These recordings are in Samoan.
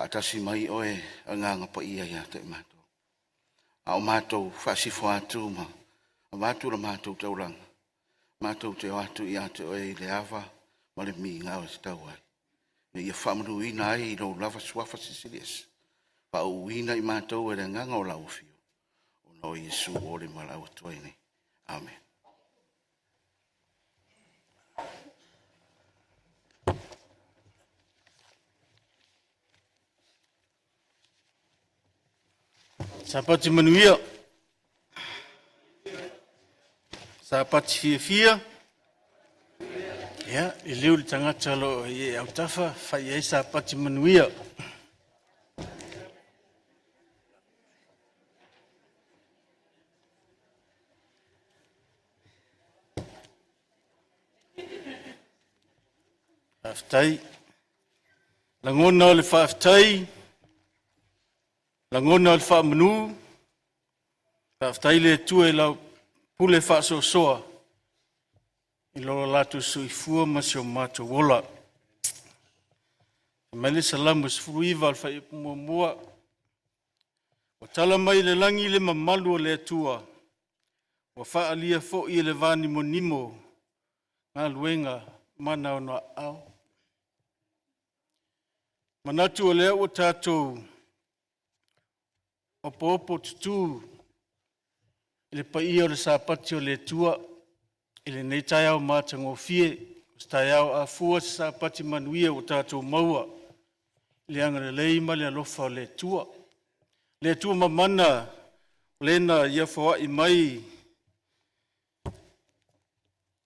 Faatasi mai Oe, Agaga Paia, ia te matou, a o matou faasifo atu ma avatu la matou taulaga, matou te o atu ia te Oe i le ava ma le migao e tatau ai, ina ia faamanuina ai i Lou lava Suafa Silisili Ese, faauuina i matou e le Agaga o Lau Afio, ona o Iesu ua le valaau atu ai nei. Amene. Sapati manuia, sapati fiafia. Ia, liliu i le tagata o lo o i e autafa, fai i ai sapati manuia. Faafetai. Lagona o le faafetai, lagona o le faamanu, faafetai i le Atua i lau pule faasoasoa i lo latou soifua ma si o matou ola. Fai mai le Salamo 19 i le fuaiupu 1, “Ua tala mai le lagi le mamalu o le Atua, ua faaalia foi e le vanimonimo galuega mana a ona aao.” E manatu o lea ua tatou opoopootutu i le paia o le Sapati o le Atua i lenei taeao matagofie, o se taeao afua, o se Sapati manuia ua tatou maua i le agalelei ma le alofa o le Atua. Le Atua Mamana, o Le na Ia foai mai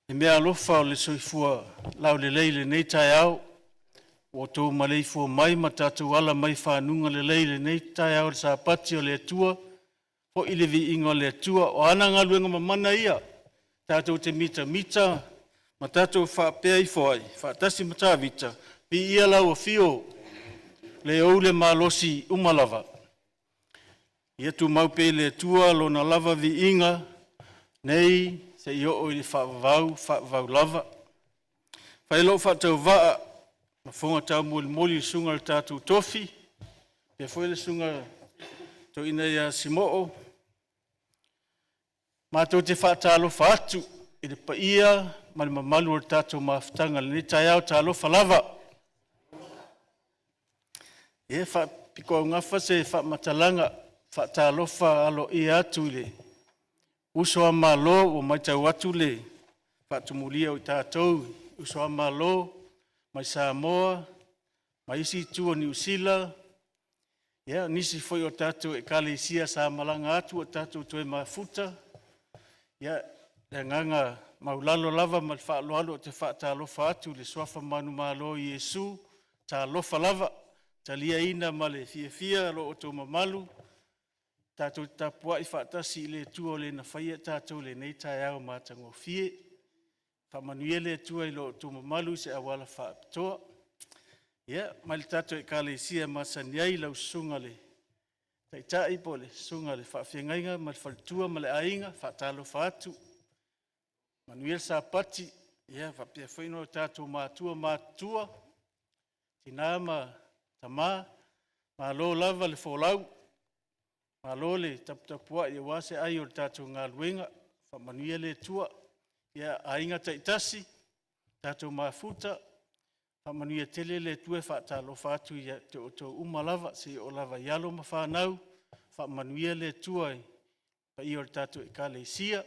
le meaalofa o le soifua laulelei i lenei taeao, ua outou maleifua mai ma tatou ala mai i fanuga lelei i lenei taeao o le Sapati o le Atua, foi le viiga o le Atua. O a ana galuega mamana ia, tatou te mitamita ma tatou faapea ifo ai faatasi ma Tavita, “Viia lau afio, Le ou le malosi uma lava.” Ia tumau pea i le Atua Lona lava viiga nei seia oo i le faavavau, faavavau lava. E fai ai lou faatauvaa ma fofoga taumolimoli i le susuga i le tatou tofi, faapea foi le susuga i le toeaina ia Simo'o. Matou te faatalofa atu i le paia ma le mamalu o le tatou mafutaga i lenei taeao. Talofa lava! Ia, e faapitoaugafa se faamatalaga faatalofa aloaia atu i le uso a Malo, ua matau atu le faatumulia o tatou i uso a Malo mai Samoa ma isi itu o Niu Sila, ia o nisi foi o tatou Ekalesia sa malaga atu ua tatou toe mafuta. Ia, le agaga maualalo lava ma le faaaloalo ou te faatalofa atu i le suafa manumalo o Iesu, talofa lava, taliaina ma le fiafia lo outou mamalu. Tatou te tapuai faatasi i le Atua o Le na faia i tatou i lenei taeao matagofie. Faamanuia le Atua i lo outou mamalu i se auala faapitoa. Ia, mai le tatou Ekalesia e masani ai, lau Susuga i le Taitai po o le Susuga i le Faafeagaiga ma le faletua ma le aiga, faatalofa atu, manuia le Sapati. Ia faapea foi ona tatou matua matutua, tina ma tama, malo lava le folau, malo le taputapuai aua se ai o le tatou galuega. Faamanuia le Atua. Ia, aiga taitasi, tatou mafuta, faamanuia tele le Atua. E faatalofa atu ia te outou uma lava seia oo lava i alo ma fanau, faamanuia le Atua i le paia o le tatou Ekalesia.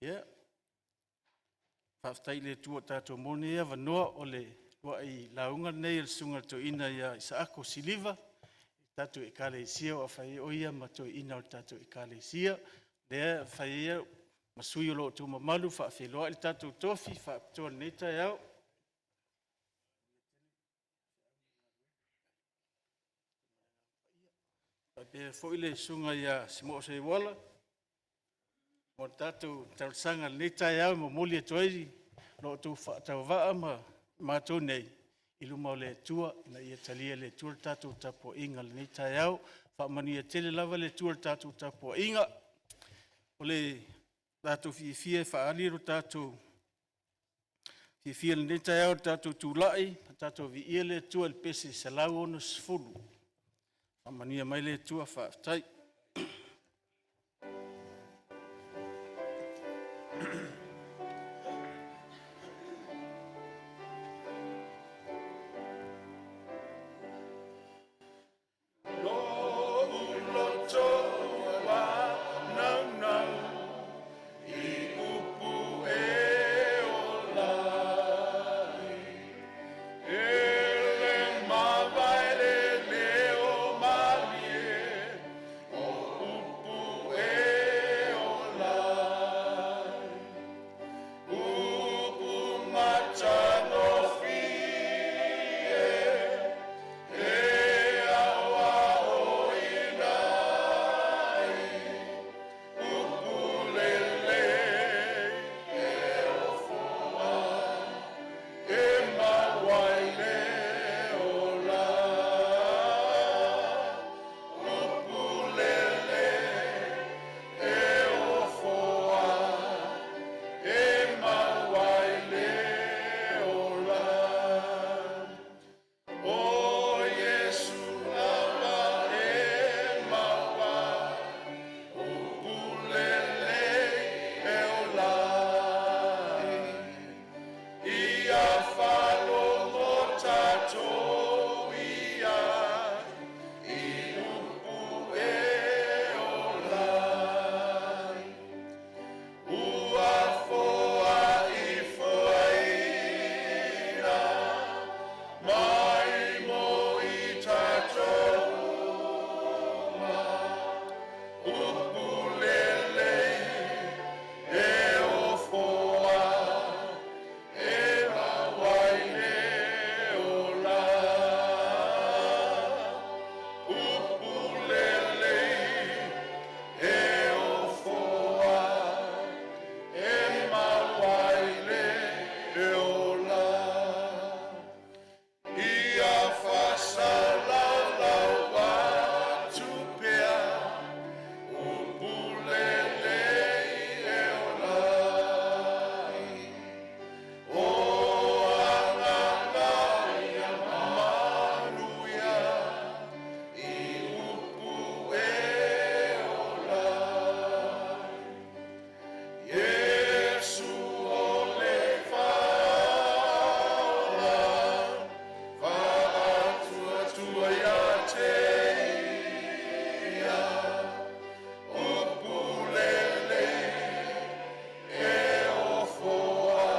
Ia, faafetai i le Atua ua tatou maua lenei avanoa, o le uluai lauga lenei a le Susuga i le Toeaina ia Isaako Siliva i le tatou Ekalesia o fai ai o ia ma Toeaina o le tatou Ekalesia. Lea e fai ai ma sui o lo outou mamalu e faafeiloai le tatou tofi faapitoa i lenei taeao. Faapea foi le susuga ia Simo'o Seuala mo le tatou talosaga i lenei taeao e momoli atu ai lo outou faatauvaa ma matou nei i luma o le Atua ina ia talia e le Atua le tatou tapuaiga i lenei taeao. Faamanuia tele lava le Atua i le tatou tapuaiga. O le tatou fiafia e faaali lo tatou fiafia. Fiafia i lenei taeao i le tatou tulai ma tatou viia le Atua i le pese 160. Faamanuia mai le Atua, faafetai. Lo'u loto ua naunau i upu e ola ai, e le mavae le leo malie o upu e ola ai, upu matagofie e aoaoina ai, upu lelei e ofoa e maua ai le ola. Upu lelei e ofoa e maua ai le ola. O Iesu lava e maua upu lelei e ola ai. Ia faalogo tatou i ai i upu e ola ai. Ua foai foaiina mai mo i tatou uma. Upu lelei e ofoa e maua ai le ola. Upu lelei e ofoa e maua ai le ola. Ia faasalalau atu pea upu lelei e ola ai. O agaga manuia i upu e ola ai. Iesu o le faaola, faatuatua ia te Ia, upu lelei e ofoa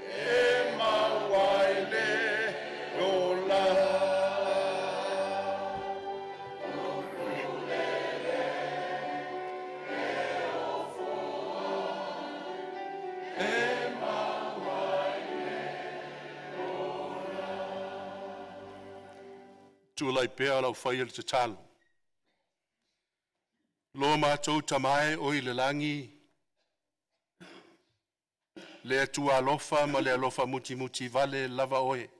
e maua ai le ola. E maua ai le ola. Tulai pea lau fai o le tatalo. Lo matou Tama e oi le lagi, le Atua alofa ma le alofa mutimuti vale lava Oe.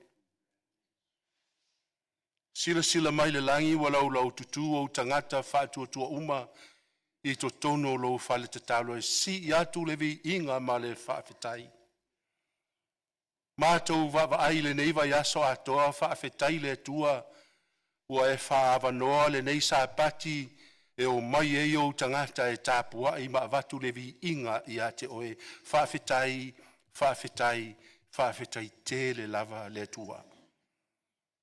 Silasila mai le lagi ua laulaututu ou tagata faatuatua uma i totonu o lou fale tatalo e sii atu le viiga ma le faafetai. Matou vaavaai i lenei vaiaso atoa, faafetai i le Atua ua e faaavanoa lenei Sapati e omai ai ou tagata e tapuai ma avatu le viiga ia te Oe. Faafetai, faafetai, faafetai tele lava le Atua.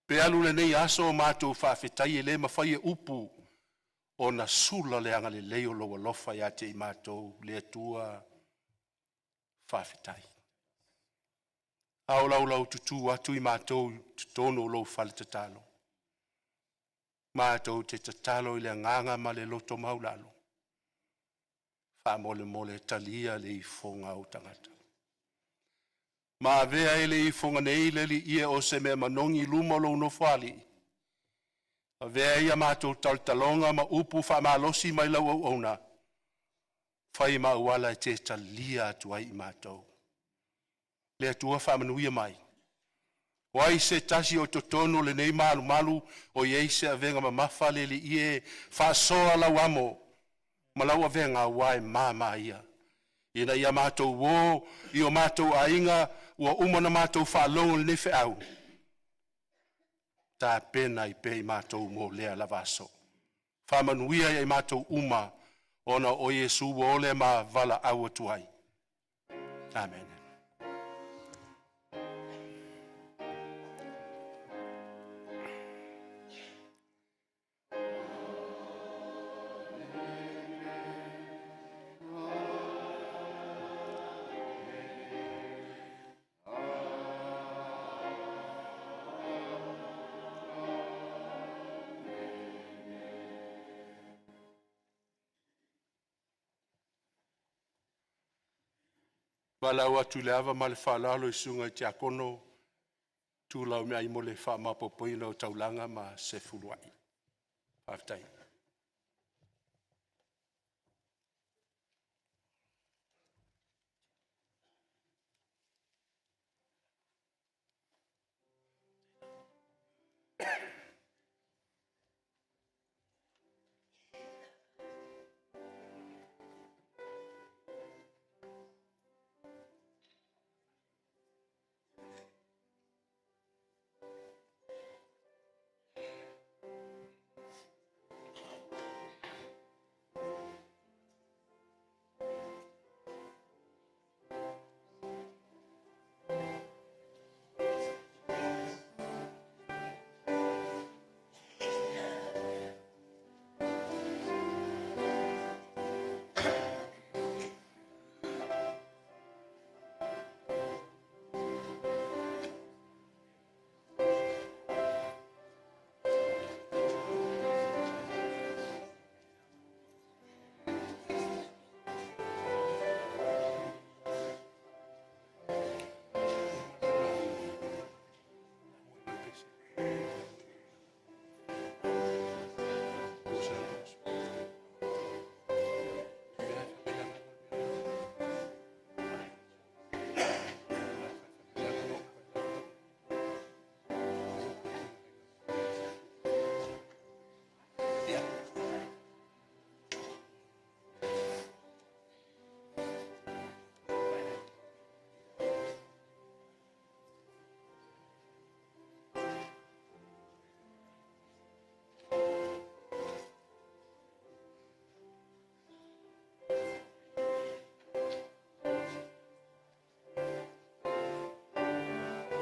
Pe alu lenei aso o matou faafetai, e le mafai e upu ona sula le agalelei o lou alofa ia te i matou, le Atua, faafetai. A o laulaututu atu i matou i totonu o lou fale tatalo, matou te tatalo i le agaga ma le loto maualalo, faamolemole talia le ifoga a ou tagata. Ma avea ai le ifoga nei le Alii e o se mea manogi i luma o lou Nofoalii, avea ai a matou talotaloga ma upu faamalosi mai lau auauna, fai ma auala e te talia atu ai i matou. Le Atua faamanuia mai. O ai se tasi o i totonu o lenei malumalu o i ai se avega mamafa, le Alii e, faasoa lau amo ma lau avega aua e mama ia, ina ia matou o i o matou aiga. Ua uma ona matou faalogo i lenei feau, tapena ai pea i matou mo lea lava aso. Faamanuia ia i matou uma ona o Iesu ua ola ma valaau atu ai. Amene. E valaau atu i le ava ma le faaaloalo i le Susuga i le Tiakono Tulaumeai mo le faamaopoopoina o taulaga ma se fuluai. Faafetai.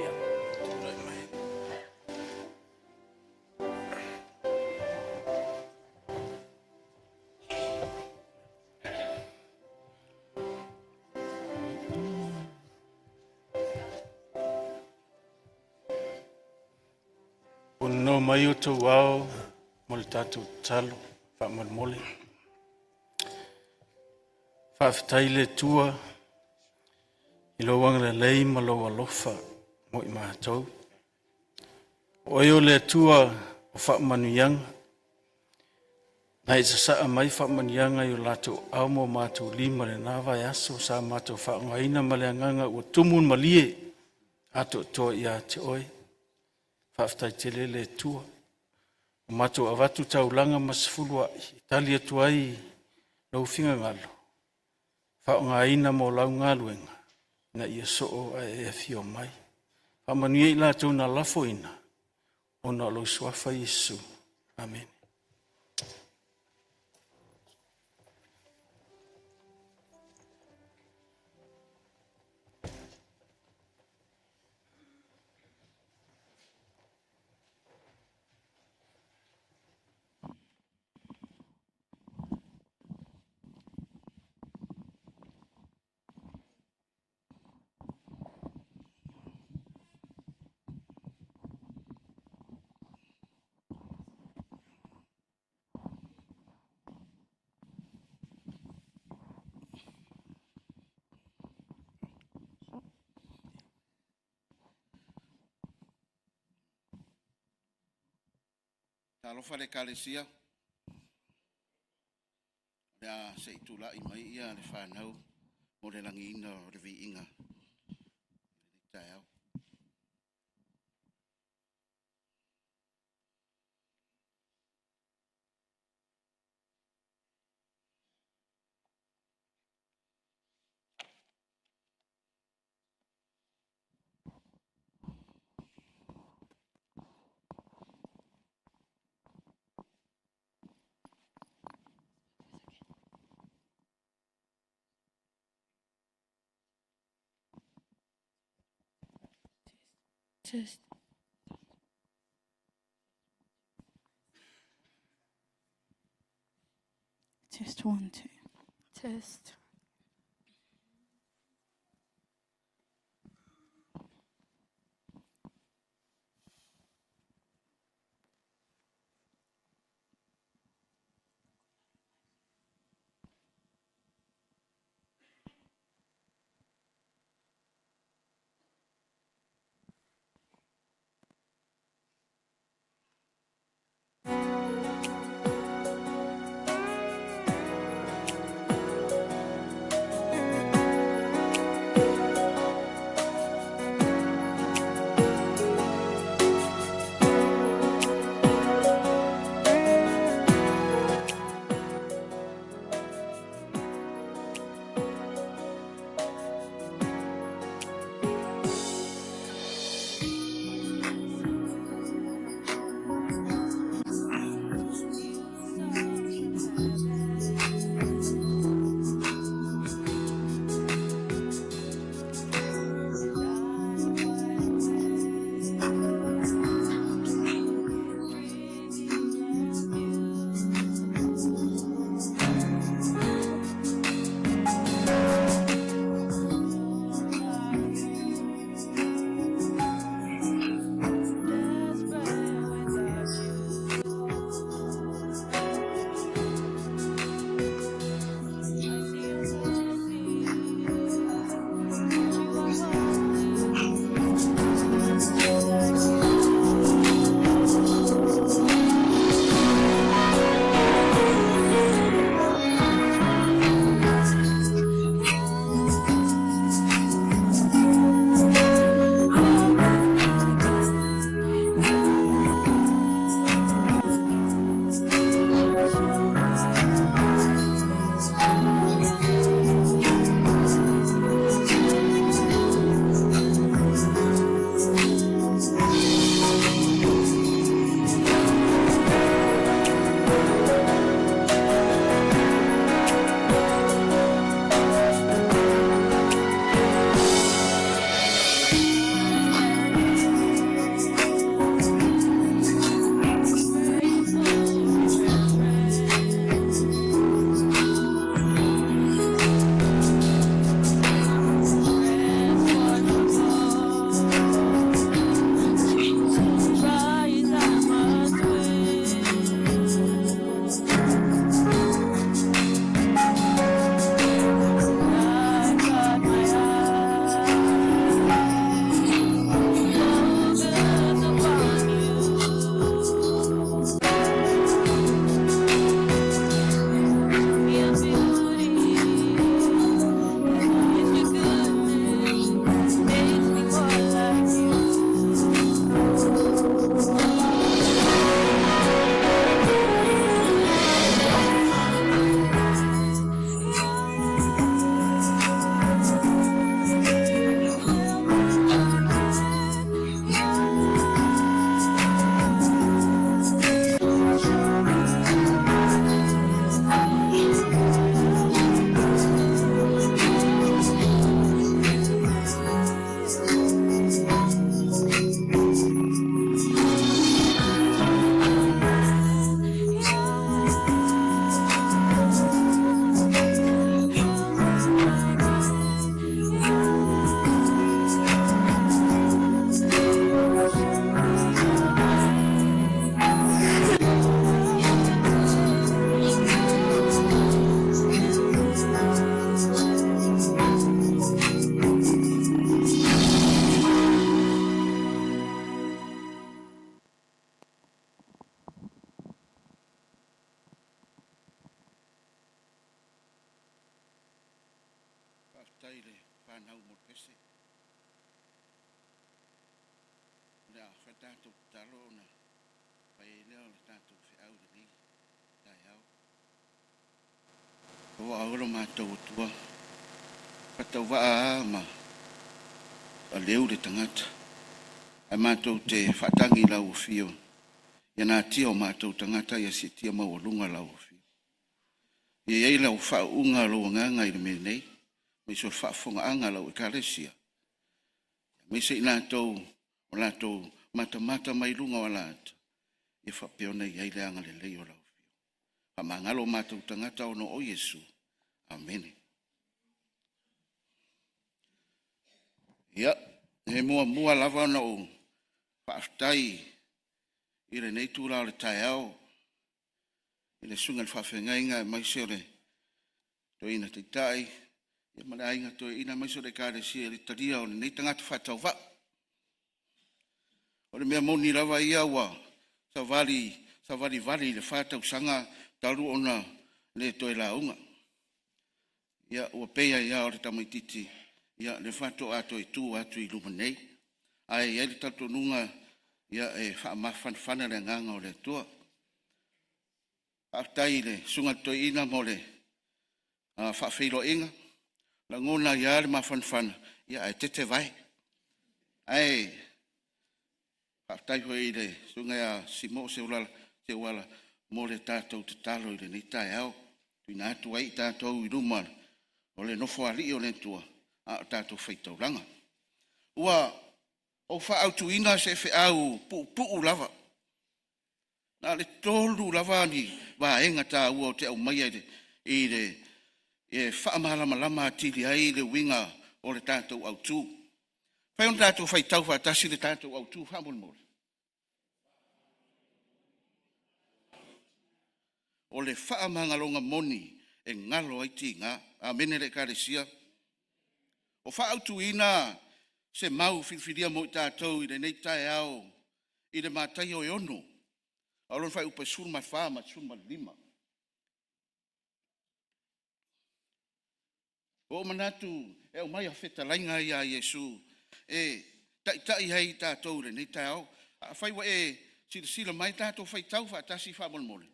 Ia, tulai mai. Ua nono mai outou ao mo le tatou tatalo faamolemole. Faafetai i le Atua i lou agalelei ma lou alofa mo i matou. O oe o le Atua o faamanuiaga, na e sasaa mai faamanuiaga i o latou aao ma o matou lima i lena vaiaso sa matou faaaogaina ma le agaga ua tumu le malie atoatoa ia te oe. Faafetai tele le Atua. Ua matou avatu taulaga ma se fuluai e tali atu ai lou finagalo, faaaogaina mo lau galuega ina ia soo ae e afio mai. Faamanuia i latou na lafoina ona o lou suafa Iesu. Amene. Talofa le Ekalesia, o le a se i tulai mai le fanau mo le lagiina o le viiga i lenei taeao. Test. Test 1, 2. Test. Faafetai i le fanau mo le pese. O le a fai le tatou tatalo ona fai ai lea o le tatou feau i lenei taeao. Ua ao lo matou Atua, faatauvaa lava ma aleu le tagata, ae matou te faatagi i lau afio ia natia o matou tagata ia siitia maualuga lau afio. Ia i ai lau faauuga o lou agaga i le mea nei, aemaise o le faafofogaaga a lau Ekalesia, aemaise i latou o latou matamata mai luga o alaata, ia faapea ona i ai le agalelei o lau Afioga. Faamagalo o matou tagata ona o Iesu. Amene. Ia, e muamua lava ona ou faafetai i lenei itula o le taeao i le susuga i le faafeagaiga aemaise o le Toeaina Taitai ma le Aiga Toeaina aemaise o le Ekalesia i le talia o lenei tagata faatauvaa. O le mea moni lava ia ua savali savalivali i le 4 tausaga talu ona le toe lauga. Ia ua pei ai lava o le tamaitiiti lea faatoa toe tu atu i luma nei. Ae i ai le talitonuga e faamafanafana le agaga o le Atua. Faafetai i le Susuga i le Toeaina mo le faafeiloaiga. E lagona ai lava le mafanafana ae tetevae. Ae faafetai foi i le Susuga ia Simoa Seuala mo le tatou tatalo i lenei taeao, e tuuina atu ai tatou i luma o le Nofoalii o le Atua a o tatou faitaulaga. Ua ou faaautuina se feau puupuu lava, na o le tolu lava ni vaega taua ou te aumaia e faamalamalama atili ai le uiga o le tatou autu. E mafai ona tatou faitau faatasi le tatou autu faamolemole? O le faamagaloga moni e galo ai tiga. Amene le Ekalesia. Ua faaautuina se mau filifilia mo i tatou i lenei taeao i le Mataio e 6 a o lona fuaiupu e 14 ma le 15. Ua ou manatu e aumai fetalaiga ia a Iesu e taitai ai i tatou i lenei taeao. Afai ua e silasila mai, tatou faitau faatasi faamolemole.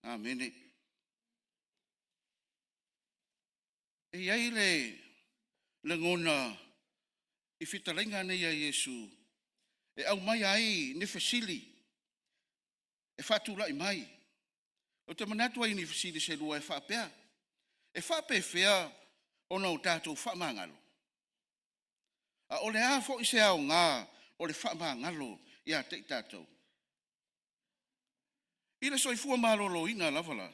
Amene. E i ai le lagona i fetalaiga nei a Iesu e aumaia ai ni fesili e faatulai mai. Ou te manatu ai i ni fesili se lua e faapea; e faapefea ona o tatou faamagalo? A o le a foi se aoga o le faamagalo ia te i tatou? I le soifua maloloina lava la,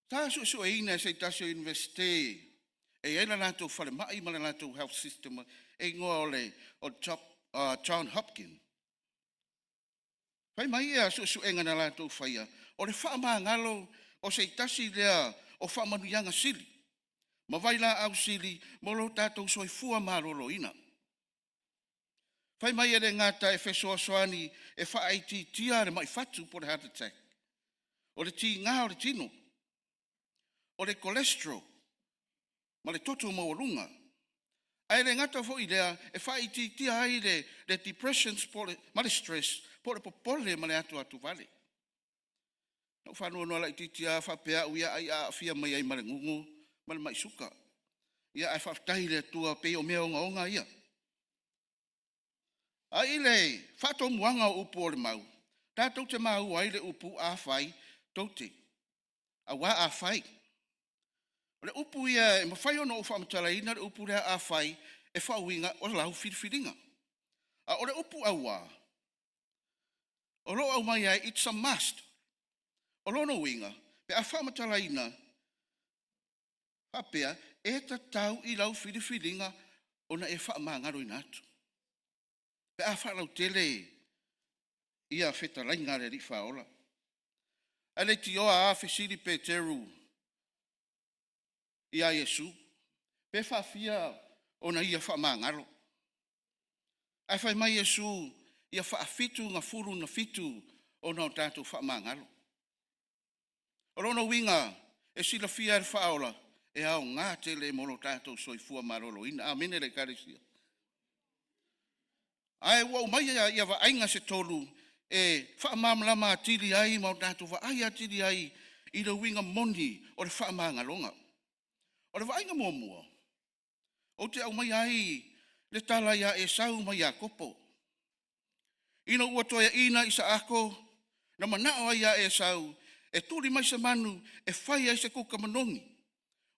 sa suesueina e se tasi o Iunivesite e i ai le latou falemai ma le latou health system e igoa o le John Hopkin. Fai mai suesuega na latou faia, o le faamagalo o se tasi lea o faamanuiaga sili ma vailaau sili mo lo tatou soifua maloloina. Fai mai e le gata e fesoasoani e faaitiitia le mai fatu po o le heart attack, o le tiga o le tino, o le cholesterol ma le toto maualuga. Ae le gata foi i lea, e faaitiitia ai le depression ma le stress po o le popole ma le atu vale. Na ou faanoanoa laitiiti lava faapea au ia ai a aafia mai ai ma le gugu ma le mai suka. Ia ae faafetai i le Atua e pei o mea ogaoga ia. Ae i le faatomuaga o upu o le mau, tatou te maua ai le upu afai tou te, aua afai. O le upu ia e mafai ona ou faamatalaina le upu lea afai e faauiga o lau filifiliga. A o le upu auā, o lo o aumai ai, it's a must. O lona uiga, pe a faamatalaina faapea, e tatau i lau filifiliga ona e faamagaloina atu pe a faalautele ia fetalaiga a le Alii Faaola. Ae leitioa lava fesili Peteru ia Iesu, pe faafia ona ia faamagalo. Ae fai mai Iesu, ia faafitu na fulu na fitu ona o tatou faamagalo. O lona uiga, e silafia e le Faaola, e aoga tele mo lo tatou soifua maloloina. Amene le Ekalesia. Ae ua aumai ia vaaiga se tolu e faamalamalama atili ai ma o tatou vaai atili ai i le uiga moni o le faamagaloga. O le vaaiga muamua, Ou te aumaia ai le tala ia Esau ma Iakopo. Ina ua toeaina Isaako, na manao ai ia Esau e tuli mai se manu e fai ai se kuka manogi,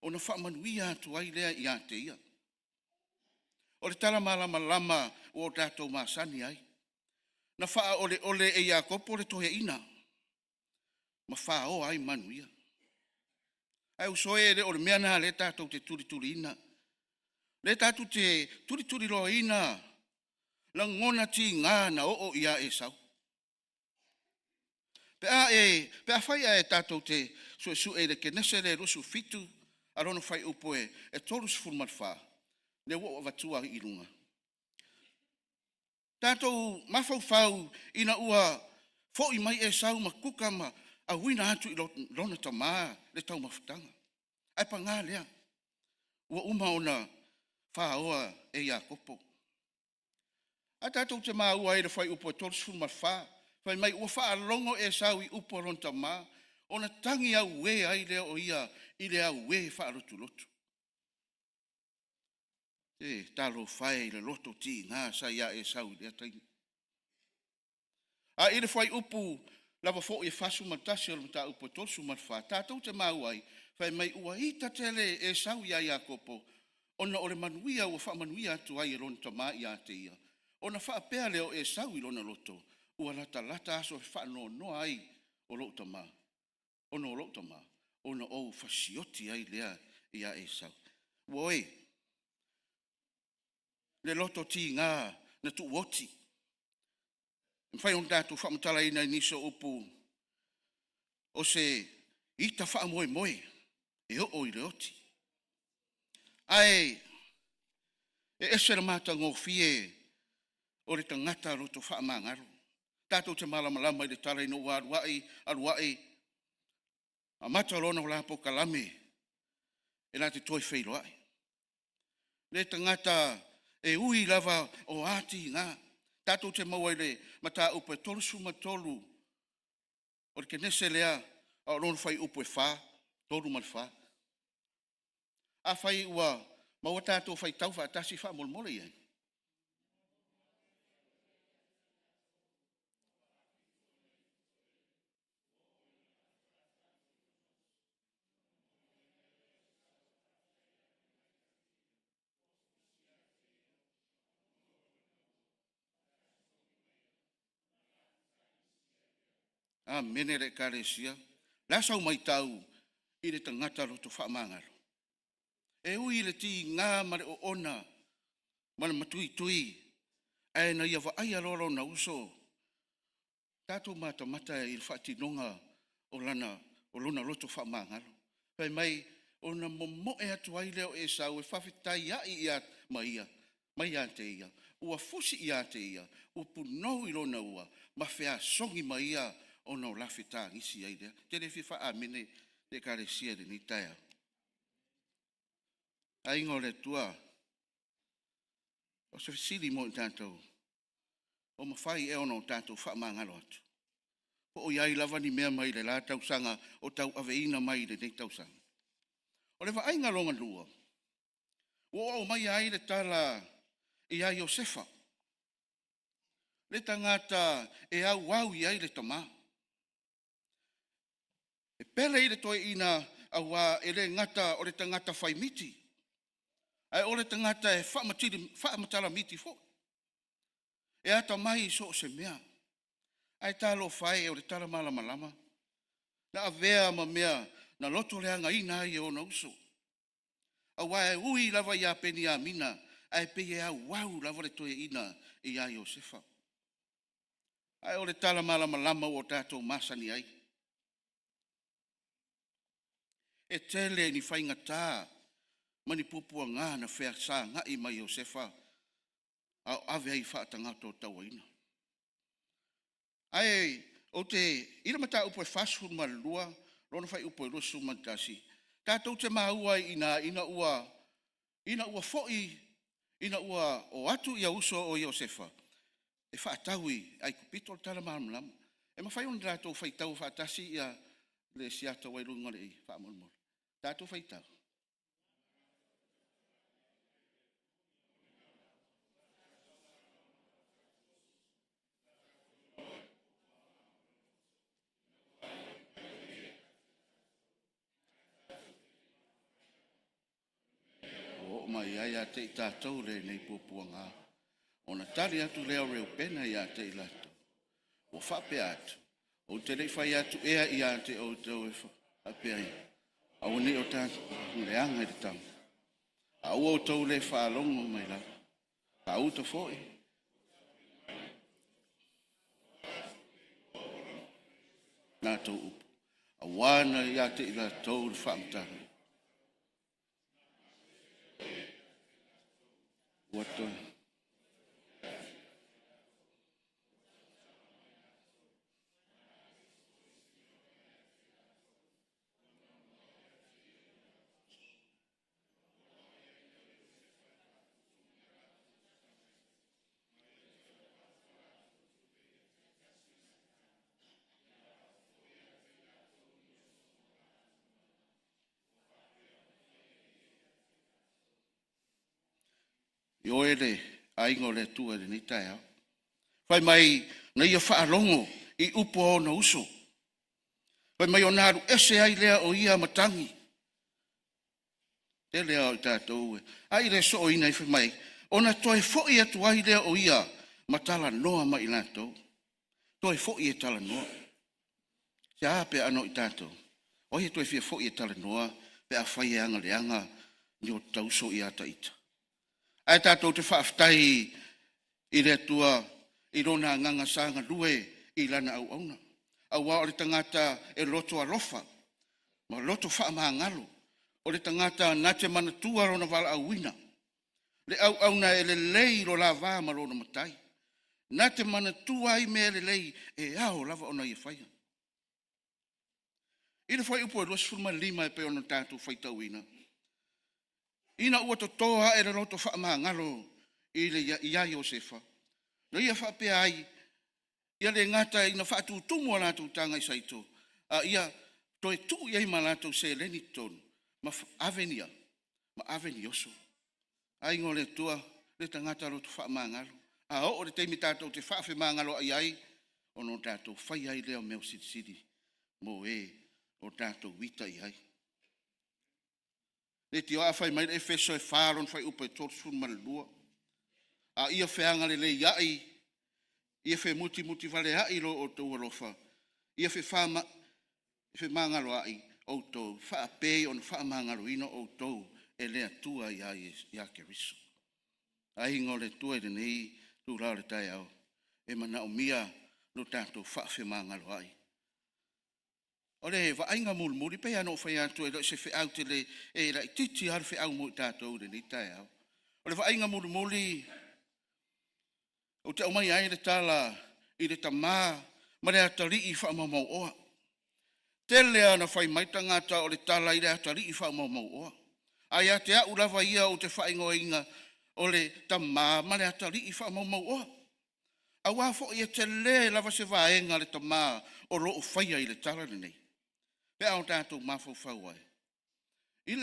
ona faamanuia atu ai lea ia te ia. O le tala malamalama ua o tatou masani ai. Na faaoleole e Iakopo le toeaina ma faoa ai manu ia. Ae uso e, e le o le mea lena o lea tatou te tulituliina. O lea tatou te tulituliloaina lagona tiga na oo ia Esau. Pe afai ae tatou te suesue i le Kenese lea 27 a lona fuaiupu e 34, lea ua ou avatua i luga, tatou mafaufau ina ua foi mai Esau ma kuka ma auina atu i lona tama le taumafataga. Ae paga lea, ua uma ona faoa e Iakopo. Ae tatou te maua ai i le fuaiupu e 34, fai mai ua faalogo Esau i upu a lona tama, ona tagi auē ai lea o ia i le auē faalotoloto. Se talofa e i le loto tiga sa ia Esau i lea taimi. A i le fuaiupu lava foi e 41 o le mataupu e 34, tatou te maua ai, fai mai ua ita tele Esau ia Iakopo ona o le manuia ua faamanuia atu ai e lona tama ia te ia, ona faapea lea o Esau i lona loto, ua latalata aso e faanoanoa ai o lou tama, ona o lou tama, ona ou fasioti ai lea ia Esau. Ua oe, le loto tiga na tuuoti, e mafai ona tatou faamatalaina i nisi o upu, o se ita faamoemoe e oo i le oti. Ae e ese le matagofie o le tagata loto faamagalo. Tatou te malamalama i le tala ina ua alu ai, alu ai, amata loa ona la polokalame e la te toe feiloai. Le tagata e ui lava o a tiga, tatou te maua i le mataupu e 33 o le Kenese lea a o lona fuaiupu e 4, 3 ma le 4. Afai ua maua tatou faitau faatasi faamolemole i ai. Amene le Ekalesia. O le a sau matau i le tagata loto faamagalo? E ui i le tiga ma le oona ma le matuitui, ae na ia vaaia loa lona uso, tatou matamata i le faatinoga o lona loto faamagalo. Fai mai, ona momoe atu ai lea o Esau e faafetaiai mai ia te ia, ua fusi ia te ia, ua punou i lona ua, ma feasogi ma ia ona o la fetagisi ai lea. Ou te le fia faa-amene le Ekalesia i lenei taeao. Aiga o le Atua, o se fesili mo i tatou, o mafai ea ona tatou faamagalo atu? Po o i ai lava ni mea mai le la tausaga o tauaveina mai i lenei tausaga? O le vaaiga lona lua, ua ou aumaia ai le tala ia Iosefa, le tagata e auau i ai le tama. E pele i le toeaina aua e le gata o le tagata faimiti, ae o le tagata e faamatala miti foi. E atamai i so o se mea. Ae talofa e o le tala malamalama, na avea ma mea na lotoleagaina ai e ona uso. Aua e ui lava ia Peniamina, ae pei e auau lava le toeaina ia Iosefa. Ae o le tala malamalama ua tatou masani ai, e tele ni faigata ma ni puapuaga na fesagai ma Iosefa a o ave ai faatagata. Ae ou te i le mataupu e 42 lona fuaiupu e 21, tatou te maua ai i ina, ina ua foi ina ua o atu ia uso o Iosefa e faatau i Aikupito o le tala malamalama. E mafai ona tatou faitau faatasi ia le siata ua i luga faamolemole? Tatou faitau. mai ai ia te i tatou lenei puapuaga. Ona tali atu lea o Reupena ia te i latou, ua faapea atu, ou te le i fai atu ea ia te outou e faapea ai, aua ne i o tatou leaga i le tama, a ua outou le faalogo mai lava, a uta foi, latou upu, aua na ia te i latou le faamatalaga. Ua toe Ioe le aiga o le Atua i lenei taeao. Fai mai na ia faalogo i upu a ona uso, fai mai ona alu ese ai lea o ia ma tagi. Tele lava o i tatou e... a i le sooina ai fai mai, ona toe foi atu ai lea o ia ma talanoa ma i latou. Toe foi e talanoa. E a pe a na o i tatou? O ai e toe fia foi e talanoa pe afai e aga leaga ni o ta uso ia ta ita? Ae tatou te faafetai i le Atua i Lona agaga sa galue i Lana auauna, aua o le tagata e loto alofa ma loto faamagalo, o le tagata na te manatua lona valaauina, le auauna e lelei lo la va ma lona Matai, na te manatua ai mea lelei e ao lava ona ia faia. I le fuaiupu 25 e pei ona tatou faitauina, ina ua toto ae le loto faamagalo ia Iosefa, na ia faapea ai, ia le gata ina faatutumu a latou taga i saito, a ia toe tuu i ai ma latou seleni i totonu, ma ave ni a? Ma ave ni oso. Aiga o le Atua, le tagata loto faamagalo. A oo i le taimi tatou te faafemagaloai ai, ona tatou faia ai lea o mea silisili mo e o tatou ita i ai. Leitioa a fai mai le Efeso e 4 lona fuaiupu e 32, a ia feagaleleiai, ia femutimutivaleai lo outou alofa, ia femagaloai outou faapei ona faamagaloina outou e le Atua ia Keriso. Aiga o le Atua i lenei itula o le taeao, e manaomia lo tatou faafemagaloai. O le vaaiga mulimuli, e pei lava ona ou fai atu e le o se feau tele, e laitiiti lava le feau mo i tatou i lenei taeao. O le vaaiga mulimuli ou te aumaia ai le tala i le tama ma le atalii faamaumauoa. Tele lava ina fai mai tagata o le tala i le atalii faamaumauoa. Ae ia te au lava ia ou te faaigoaina o le tama ma le atalii faamaumauoa. Aua foi e tele lava se vaega a le tama o lo o faia i le tala lenei pe a o tatou mafaufau ai i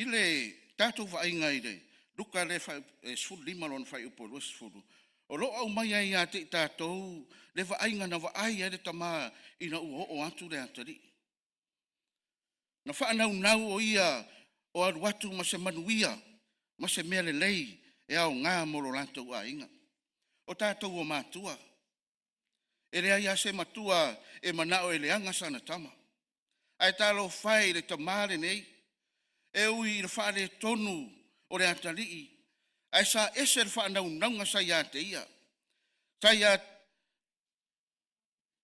le tatou vaaiga i le Luka lea e 15 lona fuaiupu e 20, o lo o aumai ai ia te i tatou le vaaiga na vaai ai le tama ina ua oo atu le atalii. Na faanaunau o ia o alu atu ma se manuia ma se mea lelei e aoga mo lo latou aiga. O tatou o matua, e leai lava se matua e manao e leaga sana tama. Ae talofa e i le tama lenei, e ui ina faaletonu o le atalii, ae sa ese le faanaunauga sa ia te ia.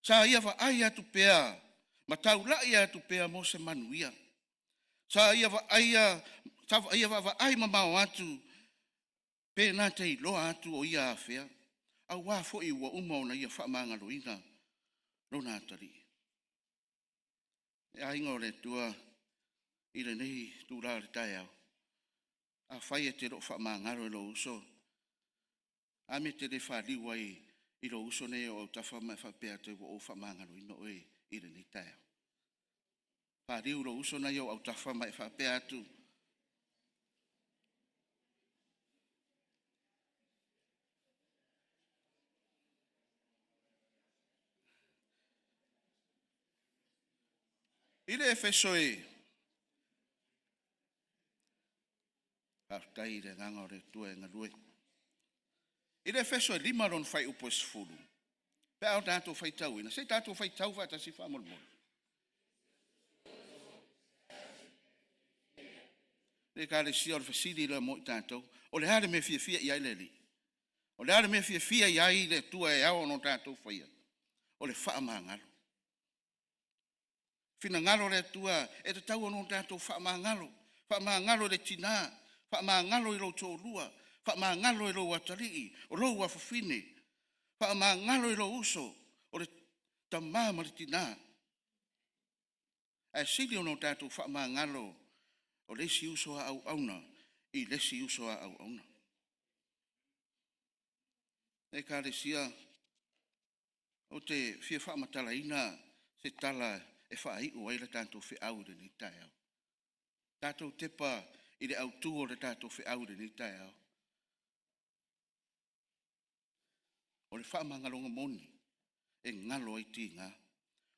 Sa ia vaai atu pea ma taulai atu pea mo se manuia. Sa ia vaavaai mamao atu pe na te iloa atu o ia afea, aua foi ua uma ona ia faamagaloina lona atalii. Le aiga o le Atua i lenei itula o le taeao, afai e te le o faamagalo i lou uso, a mea e te le faliu ai i lou uso nei i ou autafa ma e faapea atu ai, ua ou faamagaloina oe i lenei taeao. Faliu i lou uso lena e i ou autafa ma e faapea atu, I le Efeso e faafetai i le agaga o le Atua e galue. I le Efeso e 5 lona fuaiupu e 10, pe a o tatou faitauina, se i tatou faitau faatasi faamolemole. Le Ekalesia, o le fesili lea mo i tatou. O le a le mea e fiafia i ai le Alii? O le a le mea e fiafia i ai le Atua e ao ona tatou faia? O le faamagalo. Finagalo le Atua e tatau ona tatou faamagalo, faamagalo i le tina, faamagalo i lou toalua, faamagalo i lou atalii, o lou afafine, faamagalo i lou uso, o le tama ma le tina. Ae sili ona tatou faamagalo o le isi uso a auauna i le isi uso a auauna. Le Ekalesia, ou te fia faamatalaina se tala e faaiu ai le tatou feau i lenei taeao. Tatou tepa i le autu o le tatou feau i lenei taeao. O le faamagaloga moni e galo ai tiga.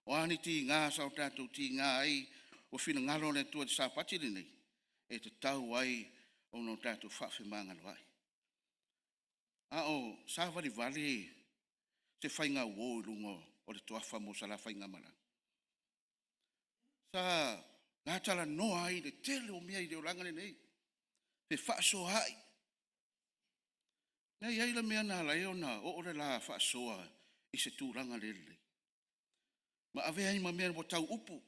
O a ni tiga sa o tatou tiga ai ua finagalo le Atua i le Sapati lenei, e tatau ai ona tatou faafemagaloai. A o savalivali se faigauo i luga o le Toafa mo Salafaigamalaga, sa latalanoa ai i le tele o mea i le olaga lenei, fefaasoaai. E i ai le mea na ala ai ona oo le la faasoa i se tulaga le lelei, ma avea ai ma mea ua tau upu.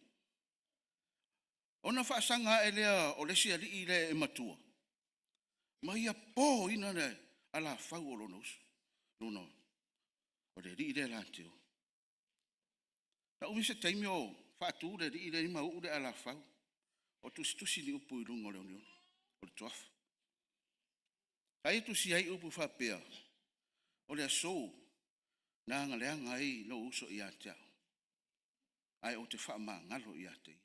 Ona faasaga ae lea o le isi alii lea e matua, ma ia poina le alafau o lona uso, o le alii lea ia Leatinuu. Na umi se taimi o faatu le alii lea ma uu le alafau o tusitusi ni upu i luga o le oneone, o le toafa. Sa ia tusia ai upu faapea, o le aso na agaleaga ai lou uso ia te au, ae ou te faamagalo ia te ia.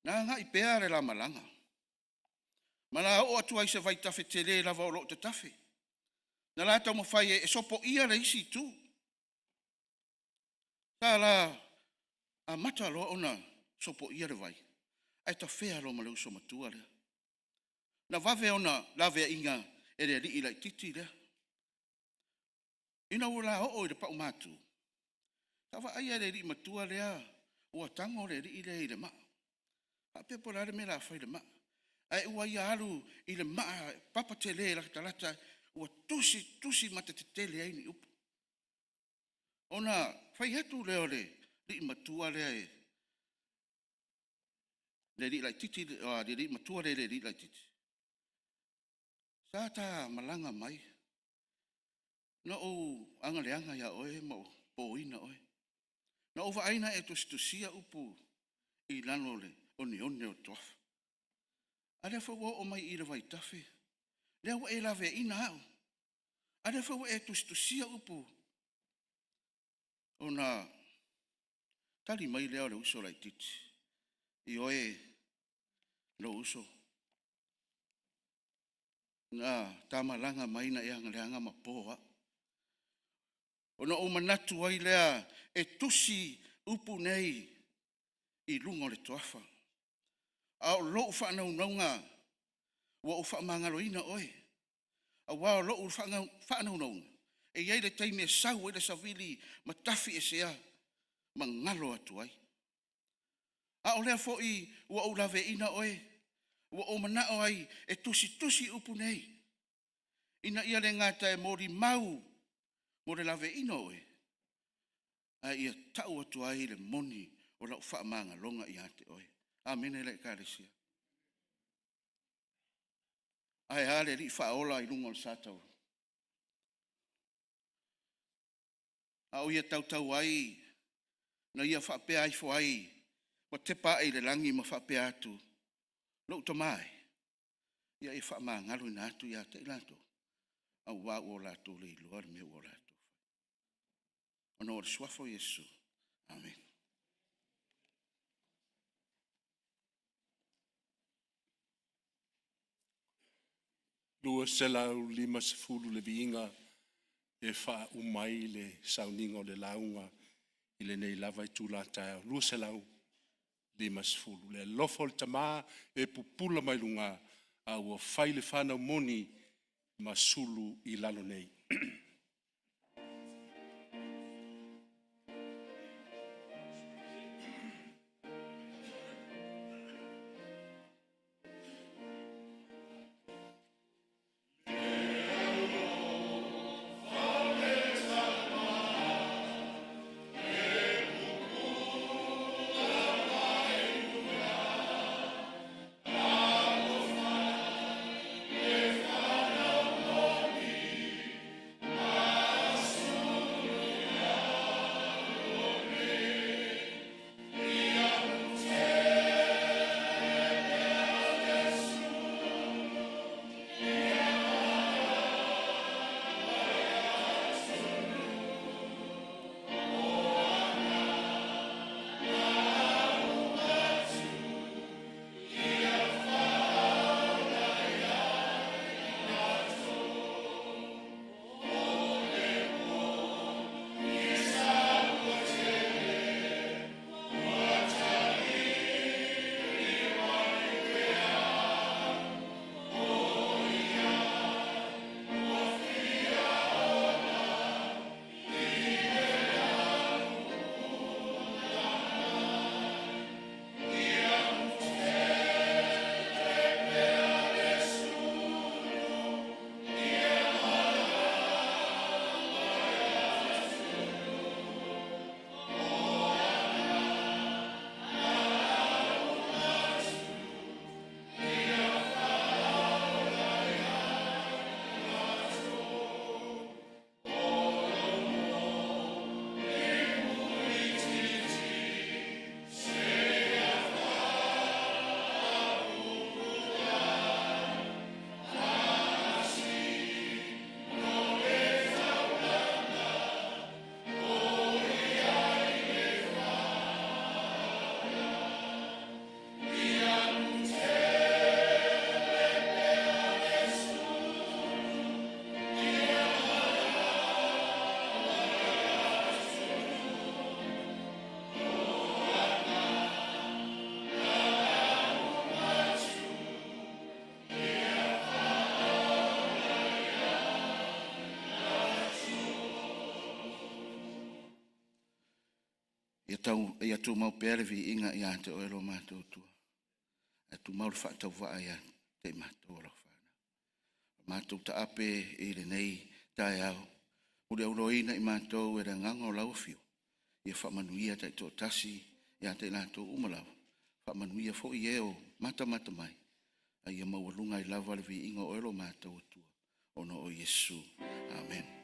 Na agai pea le la malaga, ma la oo atu ai i se vaitafe tele lava o lo o tatafe. Na la taumafai e sopoia le isi itu. Sa la amata loa ona sopoia le vai, ae tafea loa ma le uso matua lea. Na vave ona laveaiina e le alii laititi lea. Ina ua la oo i le paumatu, sa vaaia e le alii matua lea ua tago le alii lea i le maa. Faapea po o le a le mea o le a fai i le maa. Ae ua ia alu i le maa papa tele latalata ua tusi tusi matatetele ai ni upu. Ona fai atu lea o le alii matua lea i le alii matua lea i le alii laititi, sa ta malaga mai, na ou agaleaga ia oe ma ou poina oe. Na ou vaai na e tusitusia upu i lalo o le oneone o le toafa. A o lea foi ua oo mai i le vaitafe, lea ua e laveaiina au, a o lea foi ua e tusitusia upu. Ona tali mai lea o le uso laitiiti, ioe lou uso, na ta malaga mai na e agaleaga ma po au, ona ou manatu ai lea e tusi upu nei i luga o le toafa, a o lou faanaunauga ua ou faamagaloina oe, aua o lou faanaunauga, e i ai le taimi e sau ai le savili ma tafiesea ma galo atu ai. A o lea foi ua ou laveaiina oe, ua ou manao ai e tusitusi upu nei, ina ia le gata e molimau mo le laveaiina o oe, a ia tau atu ai le moni o lau faamagaloga ia te oe. Amene le Ekalesia. Ae a le Alii Faaola i luga o le sa taula? A o Ia tautau ai na Ia faapea ifo ai ma tepa ae i le lagi ma faapea atu, lou Tama e, ia e faamagaloina atu ia te i latou, aua ua latou le iloa le mea ua latou faia. Ona o le suafa o Iesu. Amene. 250 le viiga e faauma ai le sauniga o le lauga. i lenei lava itula taeao. 250. Le alofa o le Tama e pupula mai luga, a ua fai le fanau moni ma sulu i lalo nei. Ia tau ia tumau pea le viiga ia te oe lo matou Atua. Ae tumau le faatauvaa ia te i matou o lau fanau. Matou taape i lenei taeao, muliauloaina i matou e le agaga o lau afio, ia faamanuia taitoatasi ia te i latou uma lava, faamanuia foi e o matamata mai, a ia maualuga ai lava le viiga o oe lo matou Atua, ona o Iesu. Amen.